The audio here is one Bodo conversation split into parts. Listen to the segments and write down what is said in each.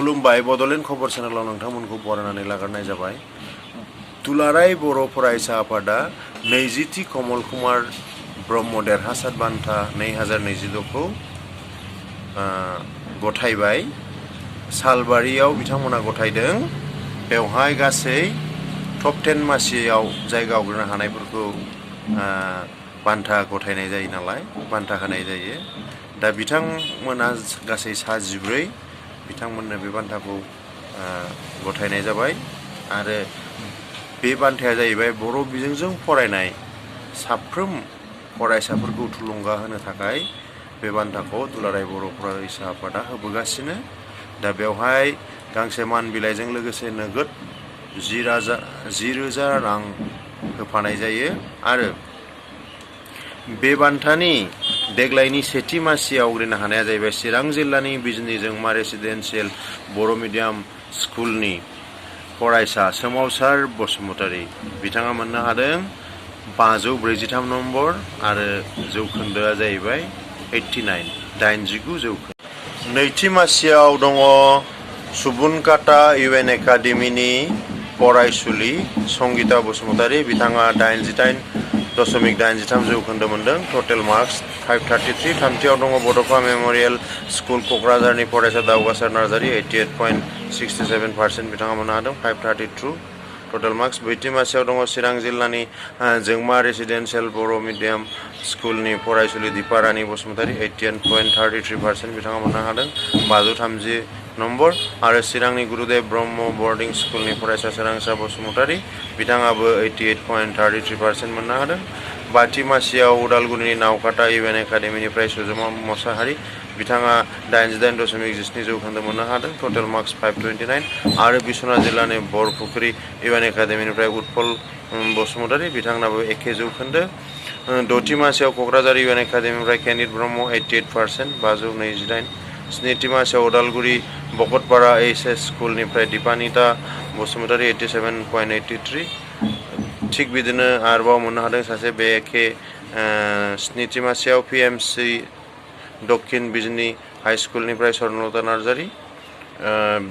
खुलुमबाय बड'लेण्ड खबर चेनेलाव नोंथांमोनखौ बरायनानै लाग्रोनाय जाबाय। दुलाराय बर' फरायसा आफादा 20थि कमल कुमार ब्रह्म देरहासार बान्था 2026खौ गथायबाय। सालबारियाव बिथांमोना गथायदों। बेवहाय गासै टप 10 मासियाव जायगा आवग्रिनो हानायफोरखौ बान्था गथायनाय जायो नालाय, बान्था होनाय जायो। दा बिथांमोना गासै 14 बिथांमोननो बे बान्थाखौ गथायनाय जाबाय। आरो बे बान्थाया जाहैबाय बर' बिजोंजों फरायनाय साफ्रोम फरायसाफोरखौ थुलुंगा होनो थाखाय बे बान्थाखौ दुलाराय बर' फरायसा आफादा होबोगासिनो। दा बेवहाय गांसे मान बिलाइजों लोगोसे नोगोद 10,000 रां होफानाय जायो। आरो बे बान्थानि देग्लायनि सेथि मासि आवग्रिनो हानाया जाहैबाय चिरां जिल्लानि बिजनी जोंमा रेसिडेन्सियेल बर' मिडियाम स्कुलनि फरायसा सोमावसार बसुमतारी। बिथाङा मोननो हादों 543 नम्बर आरो जौखोन्दोआ जाहैबाय 89 जौखोन्दो। नैथि मासियाव दङ सुबुनकाटा इउएन एकाडेमिनि फरायसुलि संगीता बसुमतारी। बिथाङा 88.83 जौखोन्दो मोनदों। टटेल मार्क्स 533। थामथियाव दङ बड'फा मेम'रियेल स्कुल क'क्राझारनि फरायसा दावगासार नार्जारी 88.67%। बिथाङा मोननो हादों 532 टटेल मार्क्स। ब्रैथि मासियाव दङ चिरां जिल्लानि जोंमा रेसिडेन्सियेल बर' मिडियाम स्कुलनि फरायसुलि दीपारानी बसुमतारी 88.33%। बिथाङा मोननो हादों 530 नम्बर। आरो चिरांनि गुरुदेव ब्रह्म बर्डिं स्कुलनि फरायसा सोरांसा बसुमतारी। बिथाङाबो 88.33% मोननो हादों। बाथि मासियाव उदालगुरिनि नावकाटा इउएन एकाडेमिनिफ्राय सुजुमा मोसाहारी। बिथाङा 88.17 जौखोन्दो मोननो हादों। टटेल मार्क्स 529। आरो बिश्वनाथ जिल्लानि बरपुख्रि इउएन एकाडेमिनिफ्राय उत्पल बसुमतारी। बिथांनाबो एखे जौखोन्दो। द'थि मासियाव क'क्राझार इउएन एकाडेमिनिफ्राय केनित ब्रह्म 88%, 528। स्निथि मासियाव उदालगुरि बकतपारा एइचएस स्कुलनिफ्राय दीपानिता बसुमतारी 87.83। थिग बिदिनो आरोबाव मोननो हादों सासे बे एखे स्निथि मासियाव पिएमसि दक्षिण बिजनी हाई स्कुलनिफ्राय स्वर्णलता नार्जारी।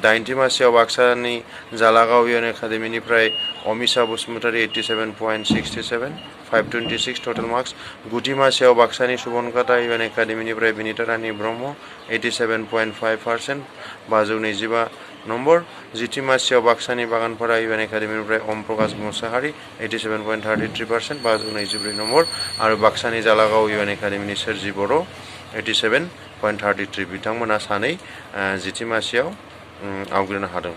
दाइनथि मासियाव बाक्सानि जालागाव इउएन एकाडेमिनिफ्राय अमिषा बसुमतारी 87.67, 526 टटेल मार्क्स। गुथि मासियाव बाक्सानि सुबनकाटा इउएन एकाडेमिनिफ्राय बिनिता रानी ब्रह्म 87.5%, 525 नम्बर। जिथि मासियाव बाक्सानि बागानपारा इउएन एकाडेमिनिफ्राय ओम प्रकाश मोसाहारी 87.33%, 524 नम्बर। आरो बाक्सानि जालागाव इउएन एकाडेमिनि सोरजि बर' 87.33। बिथांमोना सानै जिथि मासियाव आवग्रिनो हादों।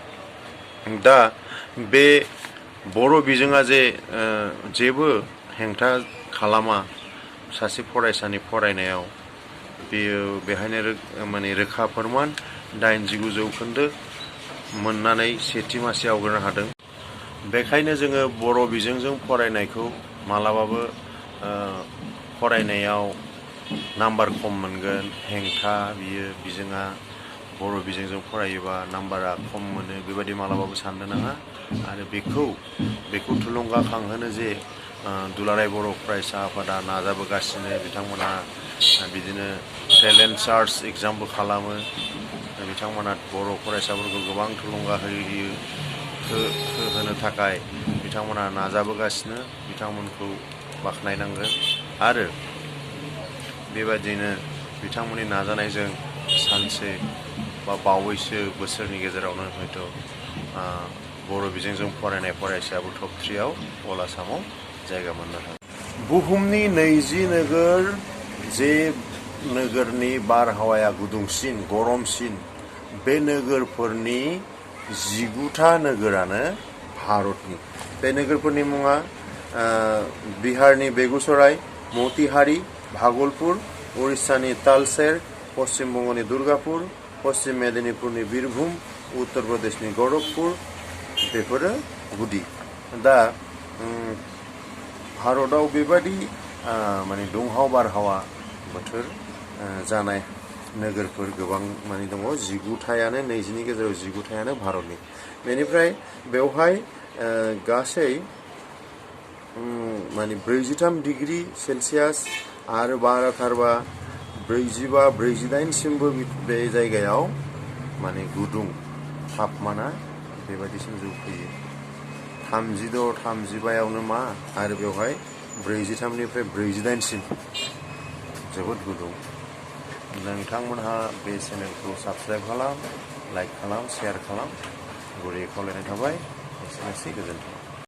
दा बे बर' बिजोङा जे जेबो हेंथा खालामा सासे फरायसानि फरायनायाव, बेयो बेहायनो माने रोखा फोरमान 89 जौखोन्दो मोननानै सेथि मासि आवग्रिनो हादों। बेखायनो जोङो बर' बिजोंजों फरायनायखौ मालाबाबो फरायनायाव नाम्बार खम मोनगोन, हेंथा बियो बिजोङा बर' बिजोंजों फरायोबा नाम्बारा खम मोनो, बेबायदि मालाबाबो साननो नाङा। आरो बेखौ थुलुंगाखांहोनो जे दुलाराय बर' फरायसा आफादा नाजाबोगासिनो। बिथांमोना बिदिनो टेलेन्ट सार्च एग्जामबो खालामो। बिथांमोना बर' फरायसाफोरखौ गोबां थुलुंगा होनो थाखाय बिथांमोना नाजाबोगासिनो। बिथांमोनखौ बाख्नायनांगोन। आरो बेबादिनो बिथांमोननि नाजानायजों सानसे बा बावैसो बोसोरनि गेजेरावनो हयथ' बर' बिजोंजों फरायनाय फरायसायाबो टप 3आव अल आसामाव जायगा मोननो हागोन। बुहुमनि 20 नोगोर, जे नोगोरनि बारहावाया गुदुंसिन गरमसिन, बे नोगोरफोरनि 19था नोगोरानो भारतनि। बे नोगोरफोरनि मुङा बिहारनि बेगुसराय, मोतिहारी, भागलपुर, उड़िष्यानि तालचेर, पश्चिम बंगनि दुर्गापुर, पश्चिम मेदिनीपुरनि बीरभूम, उत्तर प्रदेशनि गोरखपुर, बेफोरो गुदि। दा भारताव बेबादि माने दुंहाव बारहावा बोथोर जानाय नोगोरफोर गोबां माने दङ। 19थायानो 20नि गेजेराव 19थायानो भारतनि। बेनिफ्राय बेवहाय गासै माने 43 डिग्री सेलसियास आरो बाराथारबा 45-48 सिमबो बे जायगायाव माने गुदुं तापमाना बेबायदिसिम जौखोयो 36 35यावनो मा आरो बेवहाय 43निफ्राय 48सिम जोबोद गुदुं नोंथांमोनहा बे चेनेलखौ साबस्क्राइब खालाम लाइक खालाम शेयार खालाम गुरै खावलायनाय थाबाय एसेनोसै गोजोन्थों